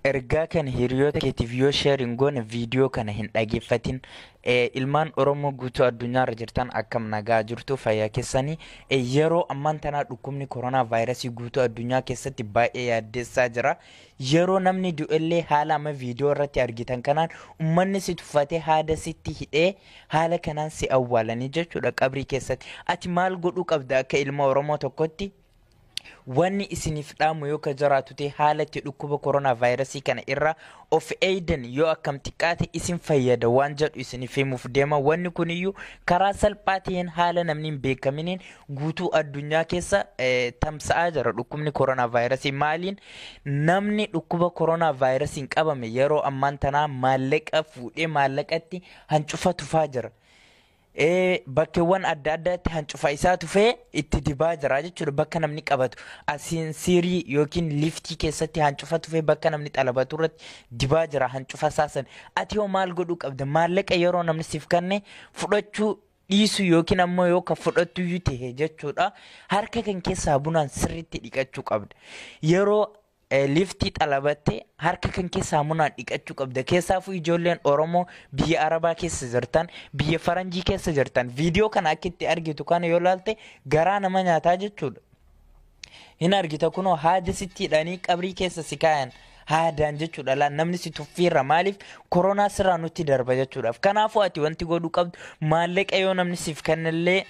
Ergaa kana hiriyoota keetiif yoo share hin goone viidiyoo kana hin dhageeffatin. Ilmaan Oromoo guutuu addunyaarra jirtan, akkam nagaa jirtu? Fayyaa keessanii? Yeroo ammaan tanaa dhukkubni koronaa vaayirasii guutuu addunyaa keessatti baay'ee yaaddeessaa jira. Yeroo namni du'ellee haala amma viidiyoo irratti argitan kanaan uummanni si tuffatee, haada sitti hidhee, haala kanaan si awwaalanii jechuudha qabrii keessatti. Ati maal godhuu qabda akka ilma Oromoo tokkotti? Wanni isiniif dhaamu yoo ka jiraatu ta'e, haala itti dhukkuba koronaa vaayirasii kana irraa of eeydan yoo akkam xiqqaate isin fayyada waan jedhu isiniif himuuf deema. Wanni kuniyyuu karaa salphaa ta'een, haala namni hin beekaminiin guutuu addunyaa keessa tamsa'aa jira dhukkubni koronaa vaayirasii. Maaliin? Namni dhukkuba koronaa vaayirasiin qabame yeroo ammaan tanaa maallaqa fuudhee maallaqatti hancufa tufaa jira. Bakkeewwan adda addaatti hancufa isaa tufee itti dibaa jira jechuudha bakka namni qabatu. Asiinsiirii yookiin liftii keessatti hancufa tufee bakka namni xalabatu irratti dibaa jira hancufa isaa san. Ati hoo maal godhuu qabda? Maallaqa yeroo namni siif kenne fudhachuu dhiisu yookiin ammoo yoo ka fudhattu iyyuu ta'e jechuudha, harka kan keessaa bunaan sirriitti dhiqachuu qabda. Yeroo liftii xalabatte harka kan kee saamunaan dhiqachuu qabda. Keessaafuu ijoolleen Oromoo biyya Arabaa keessa jirtan, biyya Faranjii keessa jirtan, viidiyoo kana akka itti argitu kana yoo laalte garaa nama nyaataa jechuudha. Hin argita, kunoo haada sitti hidhanii qabrii keessa si kaayan haadaan jechuudha. Laan namni si tuffiirra, maaliif? Koronaa sirraa nutti darba jechuudhaaf. Kanaafuu ati wanti godhuu qabdu, maallaqa yoo namni siif kennellee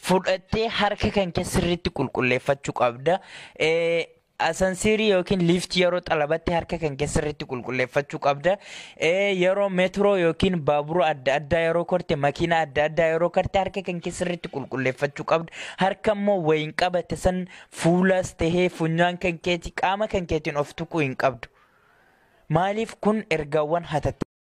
fudhattee harka kan kee sirriitti qulqulleeffachuu qabda. Asansiirii yookiin liiftii yeroo xalabatte harka kan kee sirriitti qulqulleeffachuu qabda. Yeroo meetiroo yookiin baabura adda addaa yeroo korte, makiinaa adda addaa yeroo korte, harka kan kee sirriitti qulqulleeffachuu qabda. Harka immoo wayiin qabate san fuulas tahee funyaan kan keeti, qaama kan keetiin of tuquu hin qabdu. Maaliif? Kun ergaawwan hatattamaa.